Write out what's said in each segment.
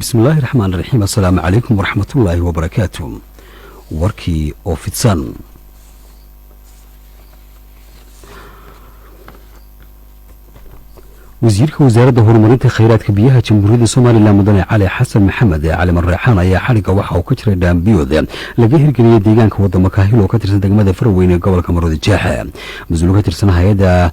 Bismillaahi raxmaan raxiim. Assalaamu calaykum waraxmatullaahi wabarakaatu. Warkii oo fidsan. Wasiirka Wasaaradda Horumarinta Khayraadka Biyaha Jamhuuriyadda Somalilan, Mudane Cali Xasan Maxamed Cali Marreexaan, ayaa xadhigga waxa uu ka jiray dhaambiyood laga hirgeliyey deegaanka wadamo Kaahil oo ka tirsan degmada Farweyne ee gobolka Maroodi Jeexe. Mas-uul ka tirsan hay-adda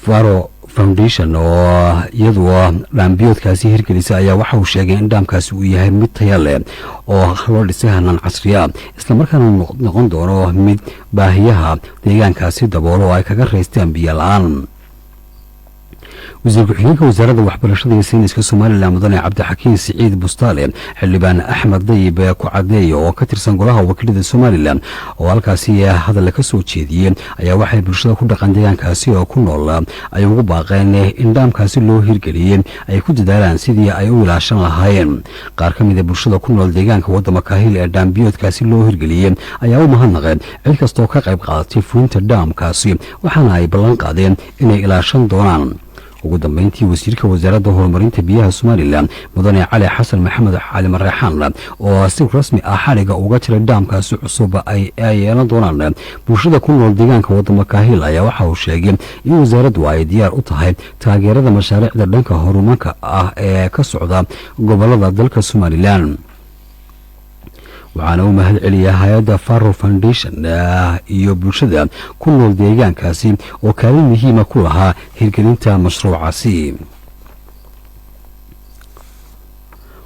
Faro Foundation oo iyadu dhaambiyoodkaasi hirgelisa ayaa waxa uu sheegay in dhaamkaasi uu yahay mid taya leh oo loo dhisay hanaan casriya, islamarkaana noqon doono mid baahiyaha deegaankaasi daboolo oo ay kaga raystaan biyo la-aan. Wasiir ku-xigeenka Wasaaradda Waxbarashada iyo Sayniska Somalilan, Mudane Cabdixakiin Siciid Bustaale, Xildhibaan Axmed Dayib ku Cadeeya oo ka tirsan Golaha Wakiilada Somalilan oo halkaasi hadalla ka soo jeediyey ayaa waxay bulshada ku dhaqan deegaankaasi oo ku nool ay ugu baaqeen in dhaamkaasi loo hirgeliyey ay ku dadaalaan sidii ay u ilaashan lahaayeen. Qaar ka mida bulshada ku nool deegaanka wadama Kaahil ee dhaambiyoodkaasi loo hirgeliyey ayaa u mahadnaqeen cid kastoo ka qayb qaadatay fulinta dhaamkaasi, waxaana ay ballan qaadeen inay ilaashan doonaan. Ugu dambeyntii, wasiirka Wasaaradda Horumarinta Biyaha Somalilan, Mudane Cali Xasan Maxamed Cali Mareexaan, oo si rasmi ah xadhigga uga jiray dhaamkaasi cusub ay yeelan doonaan bulshada ku nool deegaanka wadamo Kaahil, ayaa waxa uu sheegay in wasaaraddu ay diyaar u tahay taageerada mashaariicda dhanka horumarka ah ee ka socda gobolada dalka Somalilan, waxaana u mahad celiya hay-adda Faro Foundation iyo bulshada ku nool deegaankaasi oo kaalin muhiima ku lahaa hirgelinta mashruucaasi.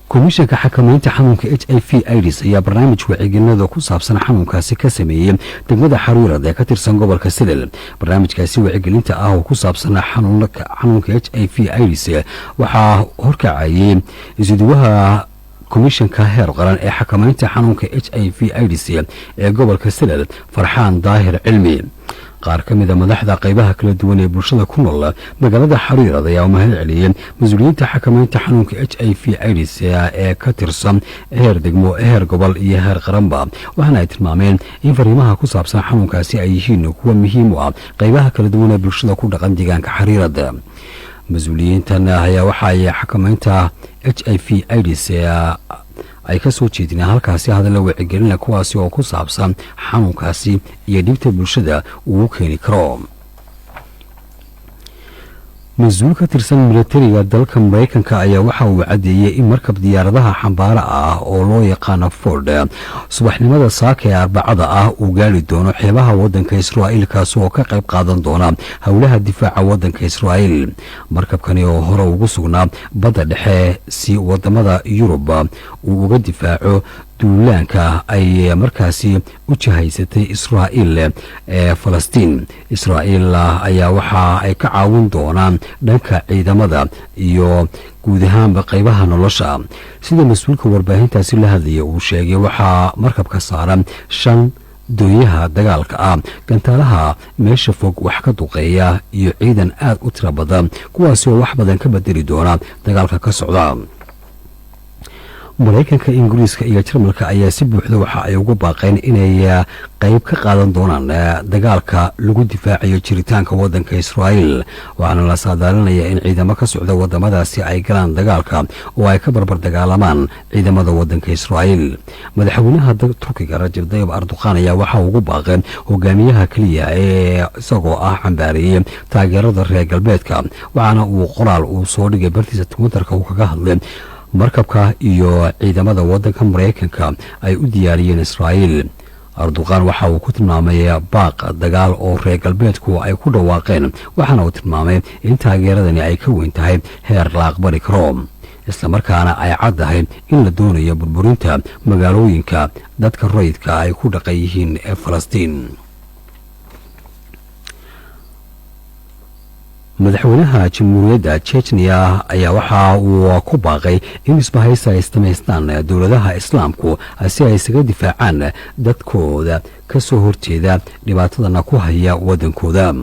Komishanka xakamaynta xanuunka HIV IDS ayaa barnaamij wacyigelinada ku saabsan xanuunkaasi ka sameeyey degmada Xaruurad ee ka tirsan gobolka Sidel. Barnaamijkaasi wacyigelinta ah oo ku saabsan xanuunka HIV IDS waxaa horkacayay isuduwaha komishanka heer qaran ee xakamaynta xanuunka HIV IDS ee gobolka Salal, Farxaan Daahir Cilmi. Qaar ka mida madaxda qaybaha kala duwan ee bulshada ku nool magaalada Xariirad ayaa mahad celiyey mas-uuliyiinta xakamaynta xanuunka HIV IDS ee ka tirsan heer degmo, heer gobol iyo heer qaranba, waxaana ay tilmaameen in fariimaha ku saabsan xanuunkaasi ay yihiin kuwa muhiim u ah qaybaha kala duwan ee bulshada ku dhaqan deegaanka Xariirad. Mas-uuliyiintan ayaa waxa ay xakamaynta HIV IDS ay ka soo jeedineen halkaasi hadalla wicigelina, kuwaasi oo ku saabsan xanuunkaasi iyo dhibta bulshada uu keeni karo. Mas-uul ka tirsan milatariga dalka Maraykanka ayaa waxa uu caddeeyey in markab diyaaradaha xambaaro ah oo loo yaqaano Ford subaxnimada saaka ee Arbacada ah uu gaari doono xeebaha waddanka Israa'iil, kaasi oo ka qayb qaadan doona howlaha difaaca waddanka Israa'iil. Markabkani oo hore ugu sugnaa badda dhexe si wadamada Yurub uu uga difaaco duulaanka ay markaasi u jihaysatay Israa'iil ee Falastiin, Israa'iil ayaa waxa ay ka caawin doonaan dhanka ciidamada iyo guud ahaanba qaybaha nolosha. Sida mas-uulka warbaahintaasi la hadlaya uu sheegay, waxaa markabka saaran shan doonyaha dagaalka ah, gantaalaha meesha fog wax ka duqeeya iyo ciidan aad u tiro badan, kuwaasi oo wax badan ka bedeli doona dagaalka ka socda. Maraykanka, Ingiriiska iyo Jarmalka ayaa si buuxda waxa ay ugu baaqeen inay qayb ka qaadan doonaan dagaalka lagu difaacayo jiritaanka waddanka Israa'iil, waxaana la saadaalinayaa in ciidamo ka socda wadamadaasi ay galaan dagaalka oo ay ka barbar dagaalamaan ciidamada waddanka Israa'iil. Madaxweynaha Turkiga Rajab Dayib Erdoqan ayaa waxa ugu baaqeen hogaamiyaha keliya ee isagoo ah cambaareeyey taageerada reer galbeedka, waxaana uu qoraal uu soo dhigay bartiisa Twitterka uu kaga hadlay markabka iyo ciidamada waddanka Maraykanka ay u diyaariyeen Israa'iil. Erdoqan waxa uu ku tilmaamay baaq dagaal oo reer galbeedku ay ku dhawaaqeen, waxaana uu tilmaamay in taageeradani ay ka weyn tahay heer la aqbali karo, islamarkaana ay caddahay in la doonayo burburinta magaalooyinka dadka rayidka ay ku dhaqan yihiin ee Falastiin. Madaxweynaha Jamhuuriyadda Jechniya ayaa waxa uu ku baaqay in isbahaysi ay samaystaan dowladaha Islaamku si ay isaga difaacaan dadkooda ka soo horjeeda dhibaatadana ku haya waddankooda.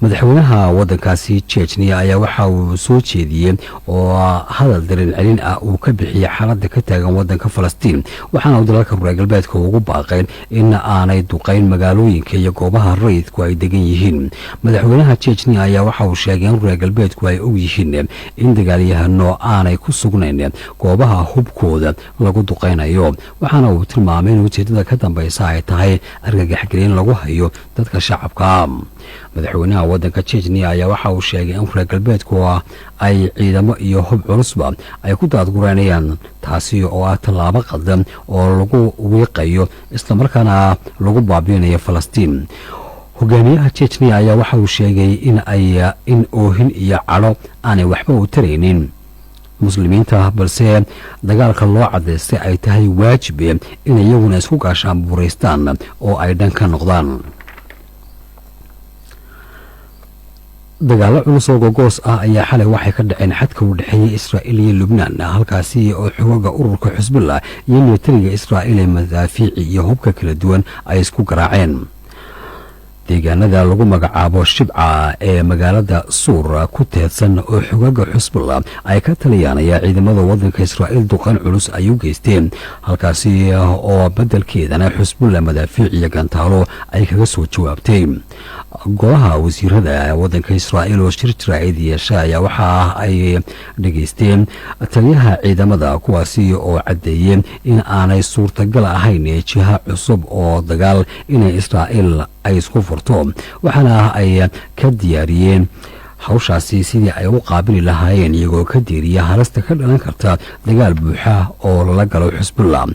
Madaxweynaha waddankaasi Jejniya ayaa waxa uu soo jeediyey oo hadal dareen celin ah uu ka bixiyey xaaladda ka taagan waddanka Falastiin, waxaana uu dalalka reer galbeedka ugu baaqay in aanay duqayn magaalooyinka iyo goobaha rayidku ay degan yihiin. Madaxweynaha Jejniya ayaa waxa uu sheegay in reer galbeedku ay og yihiin in dagaalyahano aanay ku sugnayn goobaha hubkooda lagu duqaynayo, waxaana uu tilmaamay in ujeedada ka dambaysa ay tahay argagaxgelin lagu hayo dadka shacabka. Madaxweynaha waddanka Jejniya ayaa waxa uu sheegay in reer galbeedku ay ciidamo iyo hub culusba ay ku daadgureynayaan, taasi oo ah tallaabo qaldan oo lagu wiiqayo islamarkaana lagu baabiinayo Falastiin. Hogaamiyaha Jejniya ayaa waxa uu sheegay in ay in oohin iyo cadho aanay waxba u taraynin Muslimiinta, balse dagaalka loo cadaystay ay tahay waajib in iyaguna isku gaashaan buuraystaan oo ay dhan ka noqdaan. Dagaallo culus oo gogoos ah ayaa xalay waxay ka dhaceen xadka u dhexeeyay Israa'iil iyo Lubnaan, halkaasi oo xoogaga ururka Xusbullah iyo militariga Israa'iil ee madaafiici iyo hubka kala duwan ay isku garaaceen. Deegaanada lagu magacaabo Shibca ee magaalada Suur ku teedsan oo xogaga Xusbullah ay ka taliyaan ayaa ciidamada waddanka Israa'iil duqan culus ay u geysteen, halkaasi oo beddelkeedana Xusbullah madaafiic iyo gantaalo ay kaga soo jawaabtay. Golaha wasiirada waddanka Israa'iil oo shir jaraa'id yeesha ayaa waxa ay dhegaysteen taliyaha ciidamada, kuwaasi oo caddeeyey in aanay suurtagal ahayn jiha cusub oo dagaal inay Israa'iil ay isku furto, waxaana ay ka diyaariyeen hawshaasi sidii ay u qaabili lahaayeen, iyagoo ka diiriya halista ka dhalan karta dagaal buuxa oo lala galo Xusbullah.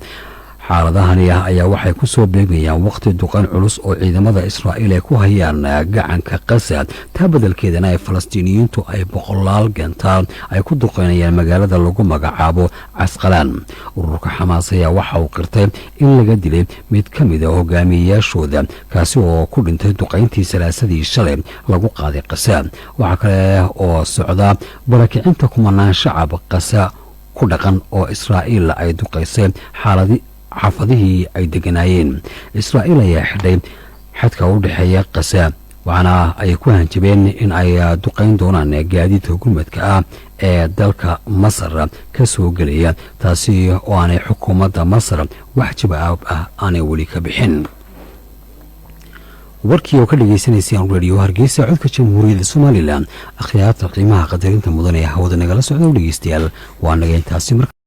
Xaaladahani ayaa waxay ku soo beegmayaan waqti duqan culus oo ciidamada Israa'iil ay ku hayaan gacanka Qasa, taa beddelkeedana ay Falastiiniyiintu ay boqolaal gantaal ay ku duqeynayaan magaalada lagu magacaabo Casqalaan. Ururka Xamaas ayaa waxa uu qirtay in laga dilay mid ka mid a hogaamiyeyaashooda, kaasi oo ku dhintay duqayntii Salaasadii shalay lagu qaaday Qasa. Waxaa kale oo socda barakicinta kumanaan shacab Qasa ku dhaqan oo Israa'iil ay duqaysay xaaladi xaafadihii ay deganaayeen. Israa'iil ayaa xidhay xadka u dhexeeya Qasa, waxaana ay ku hanjabeen in ay duqayn doonaan gaadiidka gurmadka ah ee dalka Masar ka soo gelaya, taasi oo aanay xukuumadda Masar wax jawaab ah aanay weli ka bixin. Warkii oo ka dhagaysanaysaan Radio Hargeysa, codka Jamhuuriyadda Somalilan, akhyaarta qiimaha qadarinta mudan ee hawada nagala socda, dhegeystayaal, waa naga intaasi.